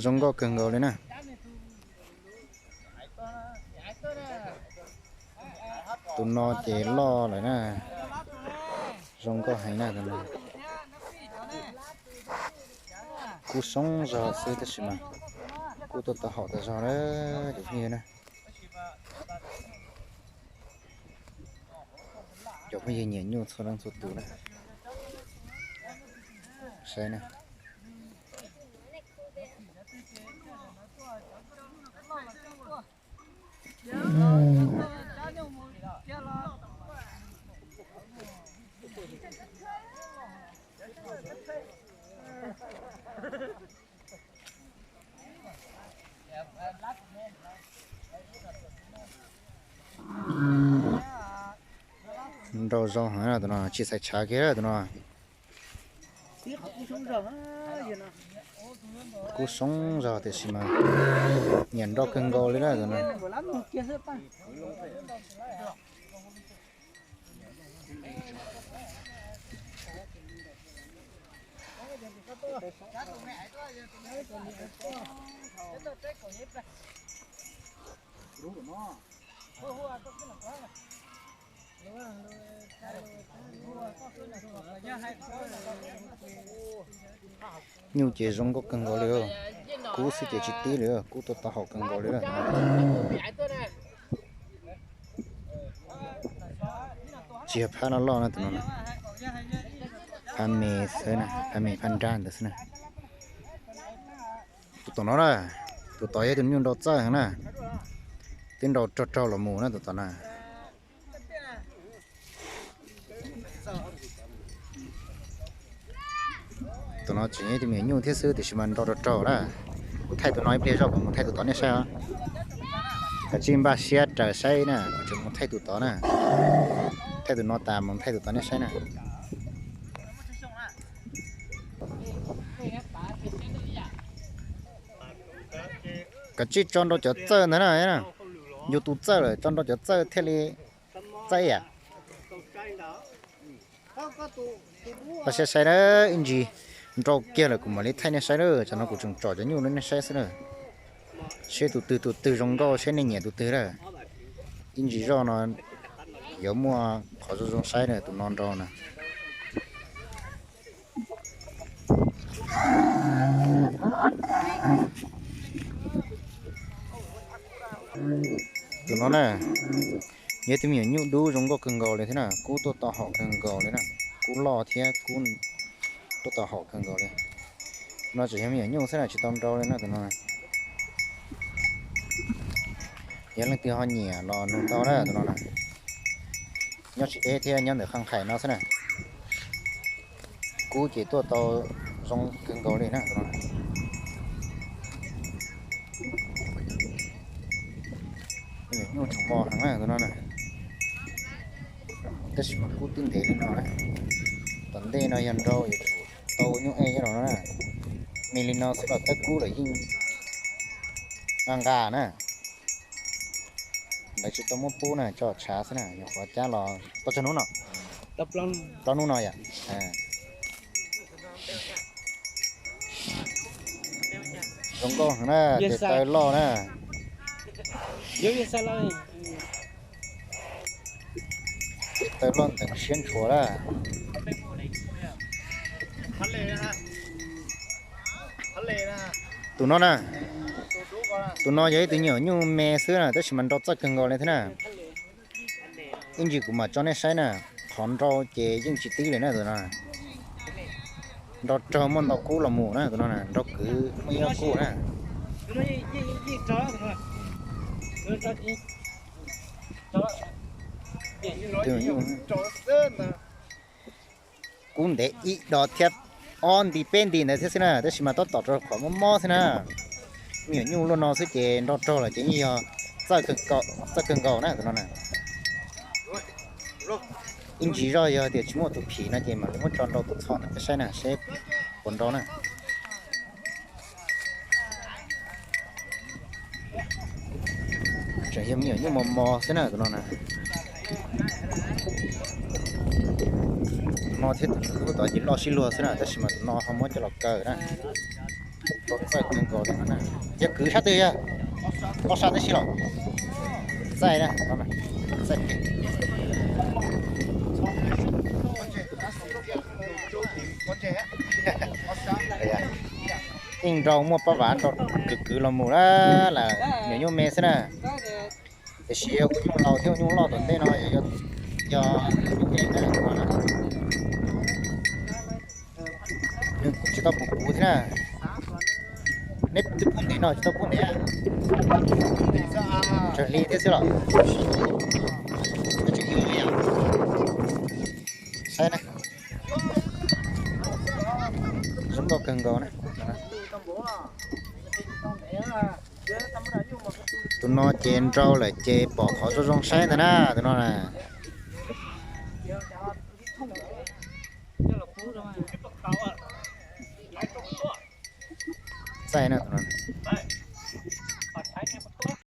Zoo nkauj kawg nkaus li na. Tus no ces loj lawm na. Zoo nkauj heev na tus no. Kub soob zog xwb tab sis mas kub tuaj tau haum tas zog lawm cov phooj ywg na. Cov phooj ywg nyiam nyuj txhua leej txhua tus na. Saib na. Nrau zoo heev tus no, tsis xaiv tshav kiag tus no. Kub soob zog tiam sis mas nyiam nrau kawg nkaus li na tus no. Nyuj ces zoo nkauj kawg nkaus li, kub xwb ces tsis tib li, kub tuaj tau haum kawg nkaus li lawm. Tsis yog phab loj loj na tus no, phab me xwb na, phab me phab nrab ntawd xwb na. Tus tom no na, tus tod yog tus nyuj nrau txawj heev na, twb nrau raug raug los mus na tus tom na. Tus no tseem yog ib tug me nyuam nyuj thiab xwb tiam sis mas nrau raug raug na. Kuv thaij tus no ib pliag zoj kuv mus thaij tus tod nej saib os. Kav tsij npaj siab raws saib na, kuv tseem mus thaij tus tod na. Thaij tus no tas mus thaij tus tod nej saib na. Kav tsij tso nrau cov txawj ntawd na, yog tus txawj lawm tso nrau cov txawj thiaj li txawj yam. Koj saib saib na, ib ntsis nrau kiag lawm kuv mam li thaij nej saib na, tsam no kuv tseem tsom cov nyuj rau nej saib xwb na. Seb tus twg tus twg zoo nkauj seb nej nyiam tus twg na. Ib ntsis zoj no yuav muaj qhov zoo zoo saib na, tus no nrau na. Tus no na, yog tus me nyuam nyuj dub zoo nkauj kawg nkaus li thiab na, kub tuaj tau haum kawg nkaus li na, kub loj thiab kub tuaj tau haum kawg nkaus li. Tus no tseem yog me nyuam nyuj xwb na, tsis tau nrau li na tus no. Yog leej twg ho nyiam los nug tau na tus no na. Nyob tsis deb thiab, nyob ntawm qhov nqhaim no xwb na. Kub ces tuaj tau zoo kawg nkaus li na tus no. Me nyuam nyuj tseem mos heev na tus no na. Tab sis mas kub twb ntev li no na. Tom ntej no yog nrau yuav tsum tau nyuj ej nyob rau no na. Me li no xwb los tab kub lawm yeej nqa nqa na. Lawv tsis tau muab pub na, tso tshav xwb na, nyuam qhuav cab los tau tsawg hnub no? Plaub hnub no yom. Zoo nkauj heev na, tes taw loj na. Tes taw loj nteev siab ntshua na. Tus no na, tus no yog ib tug me nyuam nyuj me xwb na, tab sis mas nrau txawj kawg nkaus li thiab na. Ib ntsis kuv mam tso nej saib na, qhov nrau ces yeej tsis tib li na tus no. Nrau raug muaj ntau kub los mus na tus no, nrau kwv muaj ib ob kub na. Kub ntev ib do thiab ob nti peb nti ntawd thiab xwb na, tab sis mas tab tom rau qhov mob mob xwb na. Me nyuam nyuj luaj no xwb ces nrau raug lawm ces yeej yog txawj kawg nkaus na tus no na. Ib ntsis zoj yog tias tsis muaj tus phim no ces mam li muab tso nrau tus txho ntawd peb saib na seb puas nrau na. Tseem yog me nyuam nyuj mos mos xwb na tus no na. Tus no thiab tus tod ces loj sib luag xwb na, tab sis mas tus no ho muab coj los kaw na. Txaij kawg nkaus li no na. Yog kwv sab twg yog? Ob sab tib si los? Txaij na, txaij pem. Yeej nrau muaj pab vav nrau kwv kwv los mus na, lam nyuam nyuj me xwb na. Tiam sis ua nyuj laus thiab ua nyuj loj tom ntej no yog, yog nyuj me na, tsis tau puv puv thiab na. Neb twb pub ntev no tsis tau pub ntev, tsawg hli thiab xwb los? Saib na, zoo nkauj kawg nkaus na. Tus no ces nrau lawm ces pom qhov zoo zoo saib ntag na, tus no na. Txaij na, tus no.